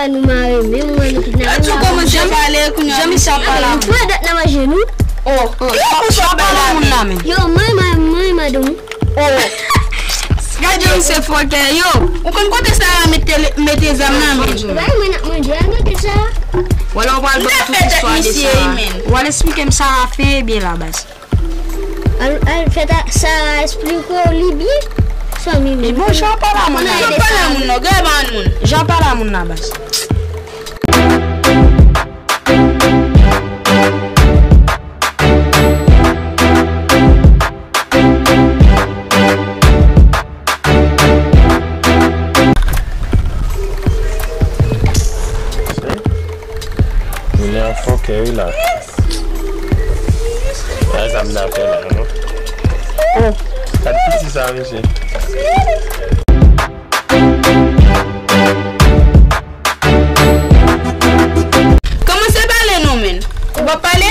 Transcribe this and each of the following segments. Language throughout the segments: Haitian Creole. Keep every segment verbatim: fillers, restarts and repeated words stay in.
Nou mare men, nou kidnape. Yo tou kòmanse pale, kounye a Jan Michel ap pale a moun. Frè dòt nan manje nou. Oh, oh, yo, Jan ap pale a moun nan, men. Yo, mwen, mwen, mwen, madanm. Oh. Gade yon se fòkè, yo. Ou konn kote Sara mete, mete zam nan, men. Bay mwen ap manje, a, kote sa. Wala, ou pral ban tout istwa de Sara. Ou al esplike m Sara fen byen la, baz. Al, al fè ta, Sara esplike w li byen. Fanmi m. E bon, Jan pale a moun nan. Jan pale a moun nan, gade moun. Jan pale a moun nan, baz. Moun nan fòkè wi la. Sa zam nan fè la, non? Oh, gad piti sa, mesye. Kòmanse pale non, men. Ou p ap pale?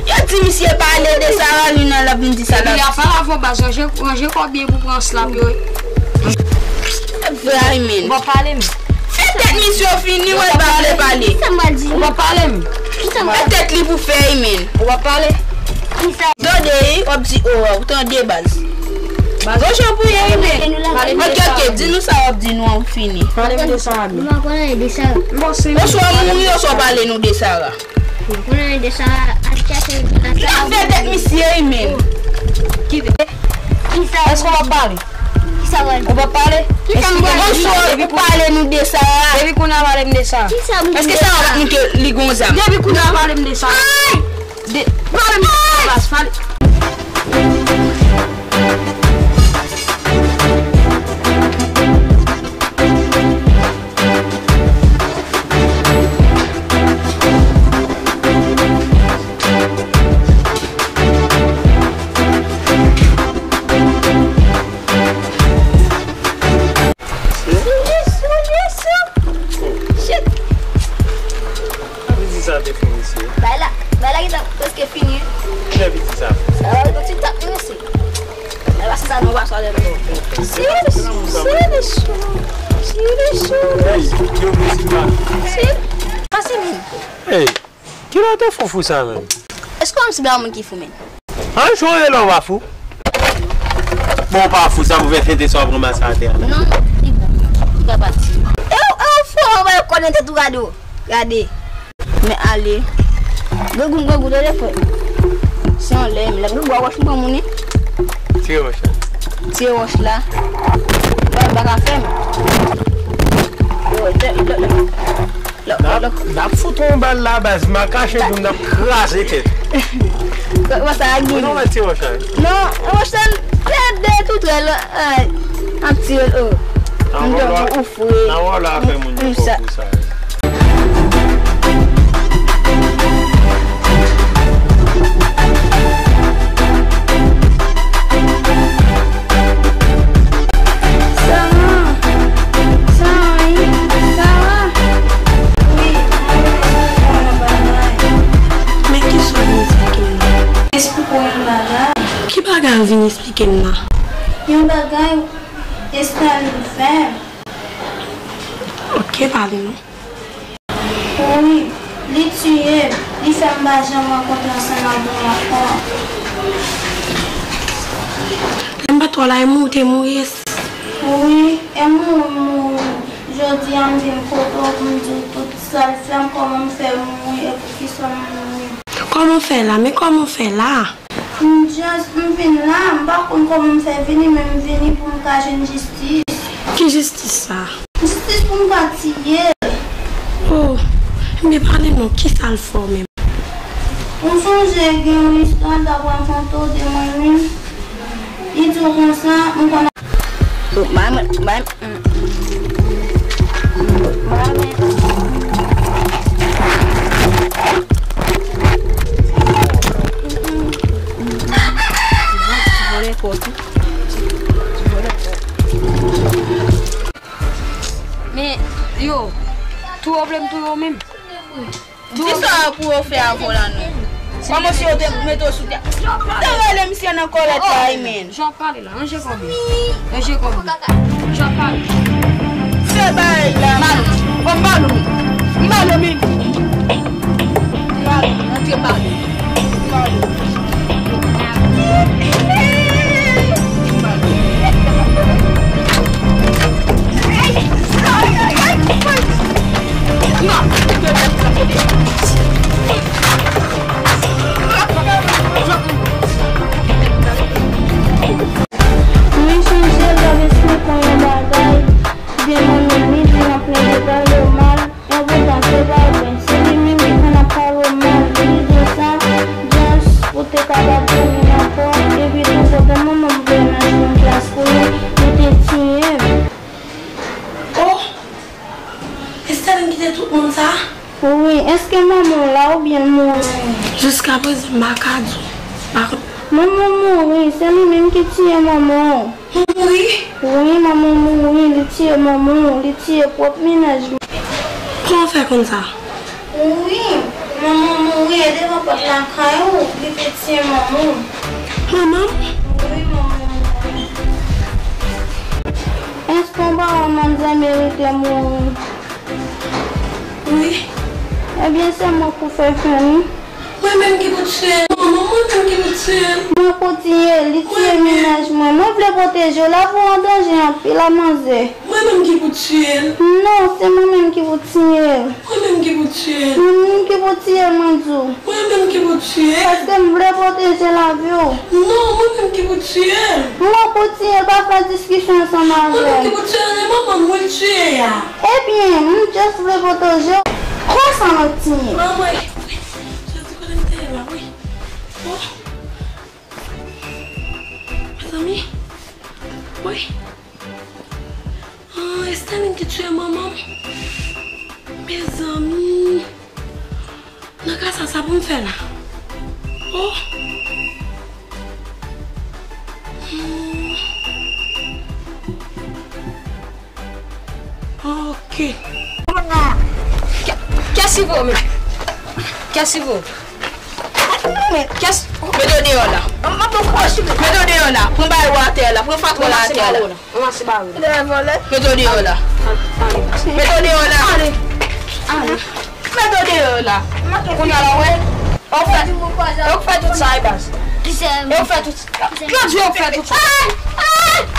Yo di misye pale de Sara, li nan l ap vin di sa la. Li ap pale avè w, baz, ranje, ranje kò byen pou pran slap yo. Vray, men. Ou p ap pale, men. Fè tèt misye fini, wè, l pa vle pale. Ou p ap pale, men. Fè tèt li pou fè, men. Ou p ap pale. Tande, wi, w ap di, oh, ou tande, baz. Baz. Bon jan pou ye, wi, men. Ok, ok, di nou sa w ap di nou an fini. Pale m de Sara, men. M pa konn anyen de Sara. Oswa mouri, oswa pale nou de Sara. M pa konn anyen de Sara, al chache. L ap fè tèt misye, wi, men. Kite. Èske w ap pale? Kisa w ap di? Ou p ap pale? Kisa m pral di? Oswa ou pale nou de Sara. Depi kounye a pale m de Sara. Kisa m di? Èske Sara pa t montre li gon zam? Depi kounye a pale m de Sara. Ay! De, pale m de Sara, baz, pale. Shit. Piti sa te fini, mesye. Bay la, bay la gentan prèske fini. Kilè piti sa? Sa va, yon ti tap, mesye. Bay pase sa, non, pase sa, non. Siri chou, siri chou, siri chou. Hey, yo, mesye, pa. Siri. Pase vin. Hey. Kilè w te fou fou sa menm? Èske w wè m sanble a yon moun ki fou menm? An, jan w rele w pa fou? Bon, w pa fou, sa pou fè fete sa w ap ranmase atè a. Non, li bon. Li ka pati. E w, e w fou, w pa konnen tèt ou gade w. Gade. Men ale. Grangou, grangou, tande frè. Se yon lè, men lè m bwa wòch m pran moun, wi. Tire wòch la. Tire wòch la. Ba, ba ka fè m. Yo, lè, lè, lè. N ap, n ap fout yon bal la, baz, m a kache tou, n ap kraze tèt. Kòman sa a gini? Non, wòch la. Non, wòch la, lè de tout rèl, ay, ap tire l, oh. M tankou ou fre. Nan wòl la, fè moun yo fò pou sa. Sara, Sara, wi, Sara. Wi, mwen vin esplike w yon bagay. Men kisa w vin esplike m nan? Esplike w yon bagay. Ki bagay ou vin esplike m nan? Yon bagay Estalin fè. Ok, pale non. Wi, li tiye m, li fè m pa janm rankontre ansanm avè w ankò. Lè m pa t wè w la, e mouri w te mouri, yes. Wi, e mouri m mouri. Jodi a m vin kote w pou m di w tout sa l fè m, kòman m fè mouri e poukisa m mouri. Kòman w fè la? Men kòman w fè la? M just, m vin la, m pa konn kòman m fè vini, men m vini pou m ka jwenn jistis. Ki jistis sa? Jistis pou m ka tiye l. Oh, ebyen pale non, kisa l fè w menm? Ou sonje gen yon istwa l t ap rakonte w de mwen menm? Li di w konsa, m konn. Mwen menm, mwen menm, mwen menm. Ti vòlè kò tou. Ti vòlè kò. Men, yo, tou yo vle m touye w menm. Kisa pou yo fè avè w la non? Kòman si yo te mete w sou tè? Te rele misye nan kòlèt la, wi, men. Jan pale la, ranje kò byen. Ranje kò byen. Jan pale. Fè bagay la. Mal. Bon, m ba nou, men. M ba nou, men. M ba nou, men. Antre, m ba nou. M ba nou. M ba nou. Mwen chonje l, l ap esplike yon bagay, byen manmi li, li nan plen deba, yo mal, enpòtan, se pa vre. Se li menm ki konn ap pale w mal, li di sa, just pou te kapab tounen ankò, epi li pote manman m voye nan yon klas pou li, li te tiye m. Oh! Estelin ki te tout moun sa? Wi, èske manman w la oubyen l mouri? Jiskaprezan, m pa ka di w. M pa konn. Manman w mouri, se li menm ki tiye manman w. Mouri? Wi, manman w mouri, li tiye manman w, li tiye pwòp mennaj mwen. Kòman w fè konn sa? Wi, manman w mouri, e devan pòt lakay ou, li te tiye manman w. Manman m? Wi, manman w mouri. Èske w pa wè manzè merite mouri? Wi. Ebyen, se mwen k pou fè fen li. Mwen menm ki pou tiye l. Manman, mwen menm ki pou tiye l. Mwen pou tiye l. Li tiye mennaj mwen. Mwen vle pwoteje w. Lavi w an danje anpil, a manzè. Mwen menm ki pou tiye l. Non, se mwen menm ki pou tiye l. Mwen menm ki pou tiye l. Mwen menm ki pou tiye l, mwen di w. Mwen menm ki pou tiye l. Paske m vle pwoteje lavi w. Non, mwen menm ki pou tiye l. Mwen pou tiye l, pa fè diskisyon ansanm avè m. Mwen menm ki pou tiye l, e manman m wi l tiye a. Ebyen, m just vle pwoteje w. Konsa nou tiye. Manman, Jezi konnen m te ye la, wi. Oh. Mezanmi. Wi. Ah, Estelin ki tiye manman m. Mezanmi. Nan ka sa, sa pou m fè la? Oh. Hmm. Ok. Kè-, kè sivo, men. Kè sivo. Kè s-, mete w deyò la. Mete w deyò la. Pran bagay ou atè la. Pran fatra w atè la. Mete w deyò la. Mete w deyò la. Ale. Ale. Mete w deyò la. Kounye a la, w wè. Ou fè, ou fè tout sa, e baz. Ou fè tout sa. Jodi, ou fè tout sa.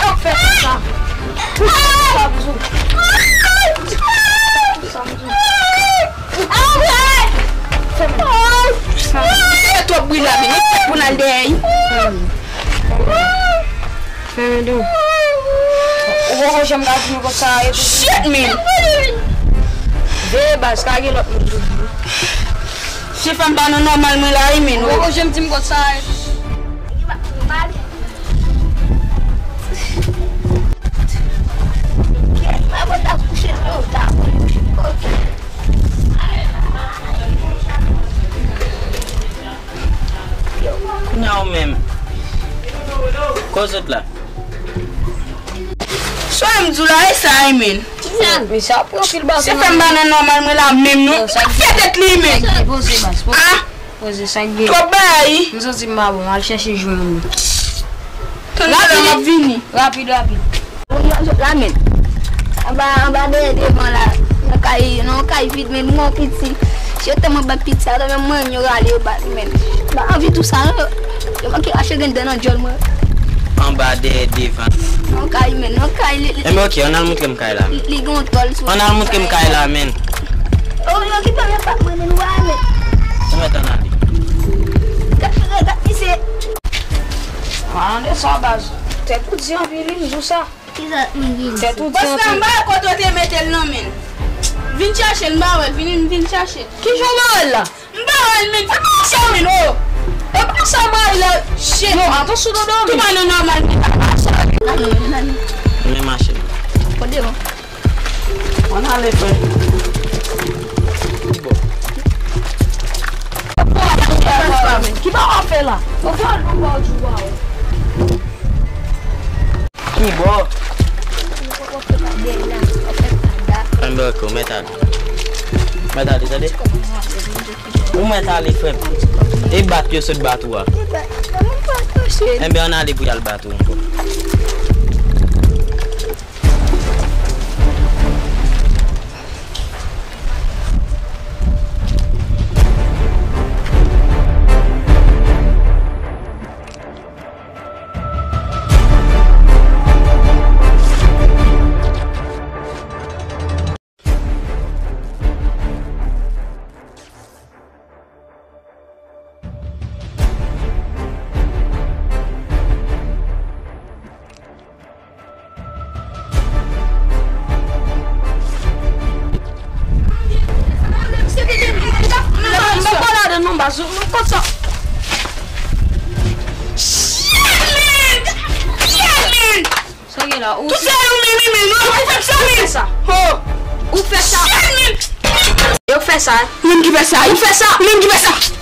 Ou fè tout sa. Ou fè tout sa, bizou. Fè twòp bri la, men. Ou fè pou n al dèyè. Fèmen do. Ou poko janm ka di m konsa epi. Shit, man! Veye baz, ka gen lòt moun toujou. Se fanm pa nan nòmal mwen la wi, men. Ou poko janm di m konsa epi. Kounye a ou menm. Koz ou t la. Sa m di w la, e sa, e men. Men sa ap pran pil baz. Se fanm pa nan nòmal mwen la menm non. Fè tèt li men. Poze baz. Ah. Poze sa gen. Twòp bagay. M santi m pa bon, al chèche jwe yon lòt. Tann talè m ap vini. Rapid, rapid. Yo, yo, la men. Anba, anba dèyè devan la. Nan kay, nan kay vid men, mwen piti. Si yo te mwen bat piti, atò menm mwen yo rale yo bat men. M pa anvi tou sa non. Yo manke rache grenn dan nan djòl mwen. Anba dèyè devan. Nan kay men, nan kay li. Enben ok, ann al montre m kay la men. Li gen yon tòl sou. Ann al montre m kay la men. Oh, yo kite men pa mwen men, ou pa men. Ou mèt ann ale. Gad, gad, gad, misye. Ann de sa baz. Tèt ou di anpil wi, m di w sa. Kisa m di? Tèt ou di anpil. Paske m pa wè kote w te mete l nan men. Vin chache l, m pa wè l, vin, vin chache l. Kijan w pa wè l la? M pa wè l men, fè m mache men, oh. E pa sa m wè la, shit. Non, atansyon dodo men. Tou pa nan nòmal men, fè m mache. Ann ale, ann ale. Men mache. Kote w? Ann ale, frè. Ki bò? Ki bò w ap fè la? Ki bò? Enben ok, ou mèt ale. Mèt ale, tande? Ou mèt ale, frè m. E bat yo sot bat ou a. Enben ann ale pou y al bat ou ankò. Azou, mwen konn sa. Shit, man! Shit, man! Sa gen la, ou Tout se ou menm, menm, menm. Non, ou fè sa, men. Ou fè sa. Ho! Ou fè sa. Shit, man! Yo fè sa. Menm ki fè sa. Ou fè sa. Menm ki fè sa.